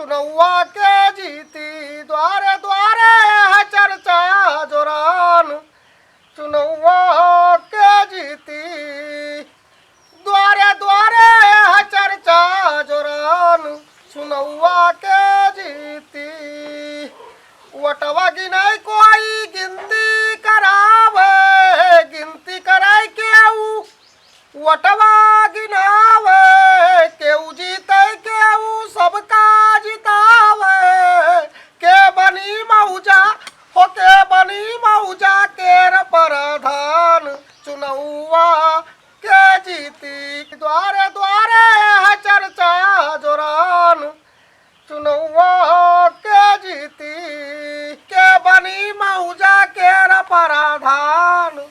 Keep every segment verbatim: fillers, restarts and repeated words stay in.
चुनौवा के जीती, द्वारे द्वारे है चर्चा जोरान। चुनौवा के जीती, द्वारे द्वारे है चर्चा जोरान। चुनौवा के जीती, वोटवा गिनाई कोई गिनती करावे, गिनती कराई केऊ वोटवा गिनावे, केऊ जीते केऊ सबका जितावे। के बनी मौजा, हो के बनी मौजा केर प्रधान। चुनौवा के जीती, द्वारे द्वारे है चर्चा जोरान। चुनौवा के जीती, के बनी मौजा केर प्रधान।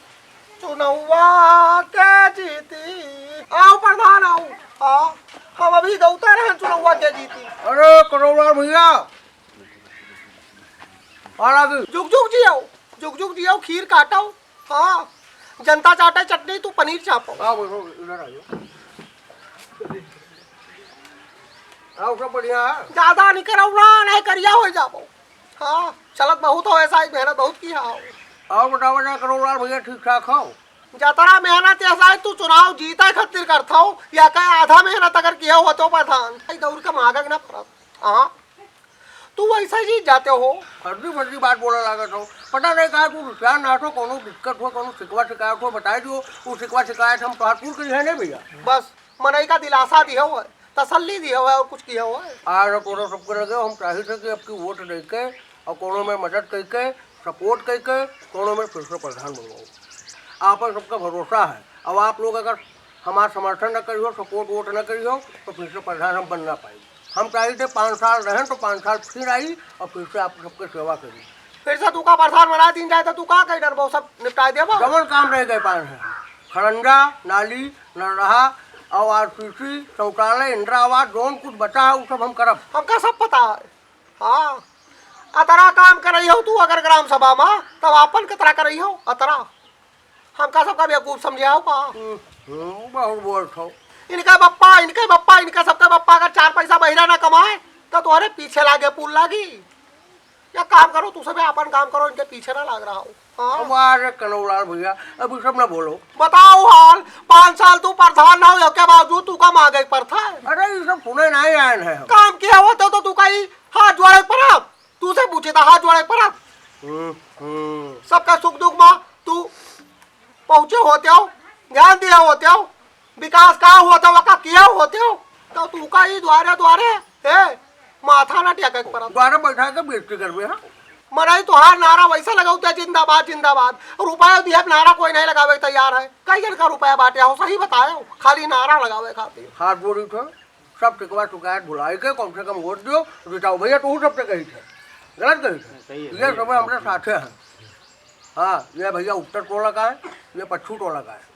चुनौवा के जीती। आओ प्रधान, आओ। हाँ, हम अभी गौते रहन चुनौवा के जीती। अरे करोड़ा भैया, आ लागी। जुग जुग जियो, जुग जुग जियो, खीर काटो। हाँ, जनता चाटे चटनी, तू पनीर चापो। आओ, बैठो, इधर आइए। आओ, सब बढ़िया है? ज्यादा नहीं करौला, नहीं करिया हो जाबो। हाँ, चलत बहुत हो, ऐसा ही मेहनत बहुत किया हो। और बताओ, ना करोड़ा भैया, ठीक ठाक हो? जतरा मेहनत ऐसा है, तू चुनाव जीते खातिर करत हो, या का आधा मेहनत अगर किया हो तो प्रधान, भाई दौड़ के मांगे ना पड़त। हाँ। तू वैसे ही जाते हो। फर्जी फर्जी बात बोला लागत हो। पता नहीं कहा तू रुपया ना हो, कोनो दिक्कत हो, कोनो शिकवा शिकायत हो, बताई दियो। वो शिकवा शिकायत हम तोहार पूर करी है नहीं भैया। बस मनई का दिलासा दियो है, तसल्ली दियो है और कुछ कियो है। आज कोनो सबके लगे हम चाही थे कि आपकी वोट दे के और कोनो में मदद करके, support करके कोनो में फिर से प्रधान बनवाओ। आप सबका भरोसा है। अब आप लोग अगर हमार समर्थन न करियो, support वोट न करियो, तो फिर से प्रधान हम बन ना पाई। हम चाहिए थे पाँच साल रहें तो पाँच साल फिर आई और फिर से आप सबके सेवा करी। फिर से तू का प्रधान बना दीन जाए तो तू का कही डरबो, सब निपटाए देबो। जवन काम रह गए पाँच साल, खड़ंजा, नाली, नलहा और आरसीसी, शौचालय, इंदिरा आवास, जौन कुछ बचा है, वो सब हम करब। हमका सब पता है। हाँ, अतरा काम करई हो तू अगर ग्राम सभा मा, तब आपन कतरा करई हो, अतरा। हमका सबका बेवकूफ समझे हो का? हम्म, हम्म, बहुत बोलत हो। इनका बप्पा, इनके बप्पा, इनका सबका बप्पा अगर चार पैसा महीना ना कमाए, तो तोहरे पीछे लागे पुल लागी। या काम करो, तू सब आपन काम करो, इनके पीछे ना लाग रहा हो। हाँ। अब अरे कनौलाल भैया, अब ये सब ना बोलो। बताओ हाल, पाँच साल तू प्रधान ना हो, के बावजूद तू का मांगे पर था? अरे, ये सब सुने नहीं आए हैं हम। काम किया होता तो तू का ही हाथ जोड़े पर आप, तू से पूछे था हाथ जोड़े पर आप। हम्म, हम्म। सबका सुख दुख मा तू पहुँचे होते हो, ध्यान दिया होते हो, विकास का होता हो, का किया होते हो, तो तू का ही द्वारे द्वारे, ए, माथा ना टेके के परत। द्वारे बैठा के बेइज्जती करबे, हाँ? मनई तोहार नारा वैसा लगावते, जिंदाबाद, जिंदाबाद। रुपया दिया नारा कोई नहीं लगावे तैयार है। कई जन का रुपया बांटे हो, सही बताए हो, खाली नारा लगावे खातिर। हाथ जोड़ी थे, सब शिकवा शिकायत भुलाई के कम से कम वोट दियो, जिताओ भैया, तू सबसे कही थे, गलत कही थे। सही है, ये सही सब है। हमरे साथे हैं। हाँ, ये भैया उत्तर टोला का है, ये पच्छू टोला का है,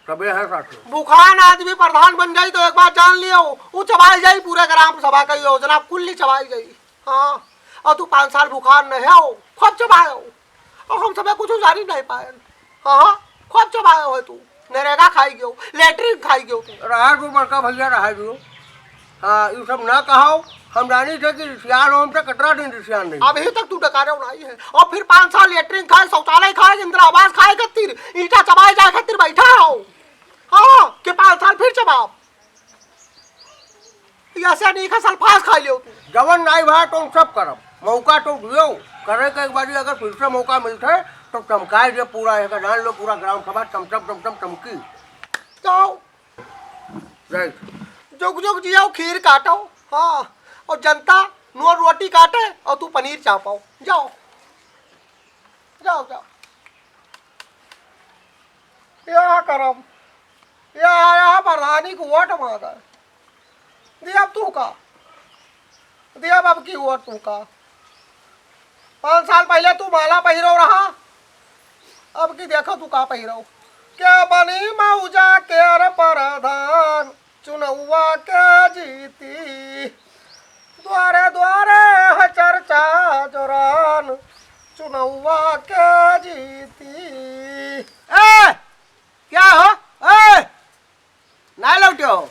सबे है साथे। भूखान आदमी प्रधान बन जाई तो एक बात जान लियो, उ चबाई जाई, पूरे ग्राम सभा का योजना कुल्ली चबाई जाई। हाँ, और तू पाँच साल भूखान नहीं हो, खूब चबायो, और हम सबे कुछ जानी नहीं पाए। हाँ, हाँ, खूब चबायो है तू, नरेगा खाई गयो, लेटरिन खाई गयो तू। रहा जो बड़का भैया, रहा जो। हाँ, ये सब ना कहो, हम जानी थे कि रिसियान हो, हम तो कतरा दिन रिसियान नहीं। अभी तक तू डकारे नहीं है, और फिर पाँच साल लेटरिन खाए, शौचालय खाए, इंदिरा आवास खाए खातिर, ईंटा चबाए जाए खातिर बैठा हो। हाँ, कि पाँच साल फिर चबाओ। ऐसे नहीं खा, सल्फास खा लियो तू। जवन नाई भा तो सब करब, मौका तो दियो, करे के एक बारी अगर फिर से मौका मिलते तो चमकाए दे पूरा, एक जान लो पूरा ग्राम सभा चमचम चमचम चमकी। तो जय। जुग जुग जियो, खीर काटो, हाँ, और जनता नोर रोटी काटे और तू पनीर चापाओ। जाओ, जाओ, जाओ। या करम, या आया प्रधानी को वोट मांगा। दिया तू का? दिया अब की वोट तू का? पाँच साल पहले तू माला पहिरो रहा, अब की देखो तू का पहिरो। क्या बनी मौजा केर प्रधान, चुनौवा के जीती। द्वारे द्वारे है चर्चा जोरान, चुनौवा के जीती। ए, क्या हो? ए, ना लौटे हो?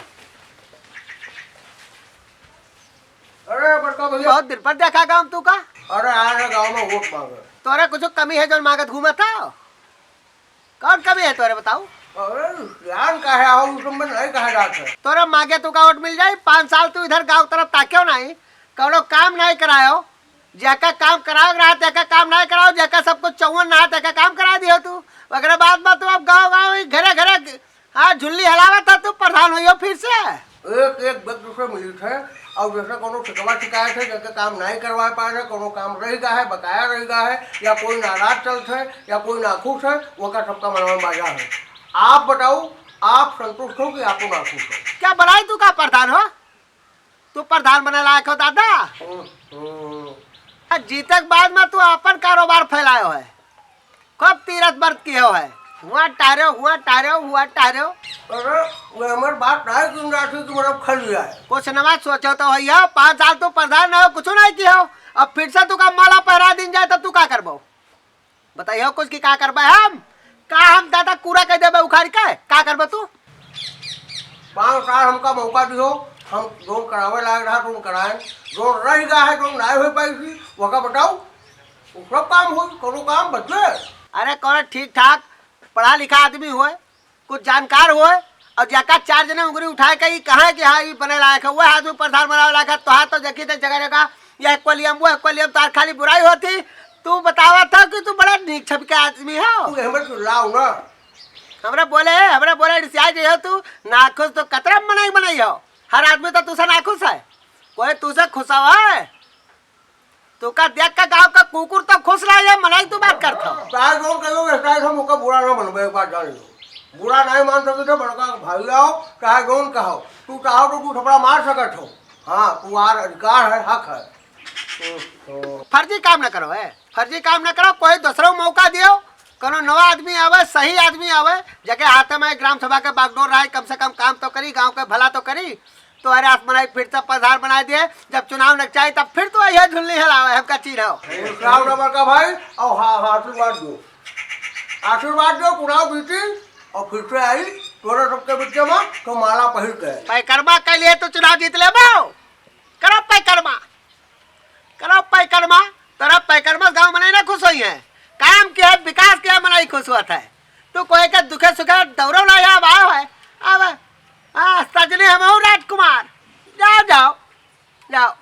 अरे बड़का भैया। बहुत दिन पर देखा गाँव तू का। अरे आ रहे गाँव में वोट मांगे। तोरे कुछ कमी है जौन मांगत घूमत हो? कौन कमी है तोरे बताऊ? अरे ज्ञान का है, हम तुम नहीं कहा जात है। तोरे मांगे तू का वोट मिल जाई? पाँच साल तू इधर गाँव तरफ ताक्यो नहीं, कौनो काम नहीं करायो। जेका काम करावे के रहा, तेका काम नहीं कराओ, जेका सब कुछ चौवन रहा, तेका काम करा दियो तू। ओकरे बाद में तू अब गाँव गाँव ही घरे घरे हाँ, झुल्ली हलावत है तू, प्रधान होइहो फिर से। एक एक व्यक्ति से मिलित है, और जैसे कोनो शिकवा शिकायत है, जेके काम नहीं करवा पा रहे, कोनो काम रह गा है, बकाया रह गा है, या कोई नाराज चलत है, या कोई नाखुश है, वका सबका मनवा में बाजा है। आप बताओ, आप संतुष्ट हो कि आपको नाखुश हो? क्या बनाई तू का प्रधान हो? तू प्रधान बने लायक हो दादा? हम्म, हम्म। आ, जीते के बाद में तू अपन कारोबार फैलायो है, खूब तीरथ बरत कियो है, हुआ टारो, हुआ टारो, हुआ टारो। अरे, वो हमार बात नहीं सुन रहा थी कि मेरा खा लिया है। कुछ नवा सोचो तो भैया, पाँच साल तू प्रधान रहो, कुछ नहीं कियो, अब फिर से तू का माला पहरा दिन जाए तो तू का करबो? बताइयो कुछ कि का करबे हम? का हम दादा कूड़ा कह देबे उखाड़ के? का करबे तू? पाँच साल हमका मौका दियो, हम जौन करावे लायक रहा, जौन कराएं, जौन रह गा है, जौन नाय हो पाई थी, वका बताओ, उ सब काम होई, कोनो काम बचे? अरे, कौन ठीक ठाक पढ़ा लिखा आदमी होए, कुछ जानकार होए, और जेका चार जने उंगली उठाए के ई कहे कि हाँ, ई बने लायक है, वह आदमी प्रधान बनावे लायक है। तोहार तो देखी थे जगह जगह, यह कोलियम, वह कोलियम, तोहार खाली बुराई होती। तू बतावा था कि तू बड़ा नीक छवि के आदमी हो। तू हमें चिल्लाओ ना। हमरा बोले, हमरा बोले रिसिया जे हो तू, नाखुश तो कतरा मनई मनई हो। हर आदमी तो तुसे नाखुश है, कोई तुसे खुश हो है? तू का देख के गाँव का कुकुर तो खुश रह है, मनई तू बात करत हो। चाहे जौन कहो, चाहे हम ओकर बुरा ना मनबे, एक बात जान लो। बुरा नहीं मान सके तो बड़का भाई आओ, चाहे जौन कहो। तू चाहो तो तू थपड़ा मार सकत हो। हाँ, तू आर अधिकार है, हक है। फर्जी काम न करो, है। फर्जी काम न करो, कोई दूसरो मौका दियो, कोनो नवा आदमी आवे, सही आदमी आवे, जेके हाथ में ग्राम सभा के बागडोर रहे, कम से कम काम तो करी, गाँव के भला तो करी। तोहरे आस बनाई फिर से प्रधान बनाए दिए, जब चुनाव नकचाई तब फिर तो यह झुल्ली हलावे, हमका चीन्हो। राम राम बड़का भाई, और हाँ, हाँ, आशीर्वाद दो, आशीर्वाद दो, चुनाव जीती और फिर से आई तोरे सबके बीच में तो माला पहिर के। पैकरमा के लिए तो चुनाव जीत लेबो, करो पैकरमा। करो पैकरमा, तोरा पैकरमा गाँव मनई ना खुश होई है। काम किया, विकास किया, मनई खुश होत है। तू कोई के दुखे सुखे दौड़ो ना, यहाँ आओ है, आवे। हाँ, सजनी हम हूँ राजकुमार। जाओ, जाओ, जाओ।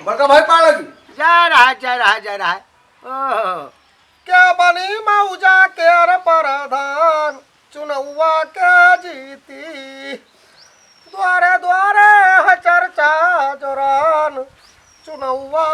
बड़का भाई पाला जी। जय रहा, जय रहा, जय रहा। ओहो। क्या बनी मौजा के अर प्रधान, चुनौवा के जीती। द्वारे द्वारे है चर्चा जोरान, चुनौवा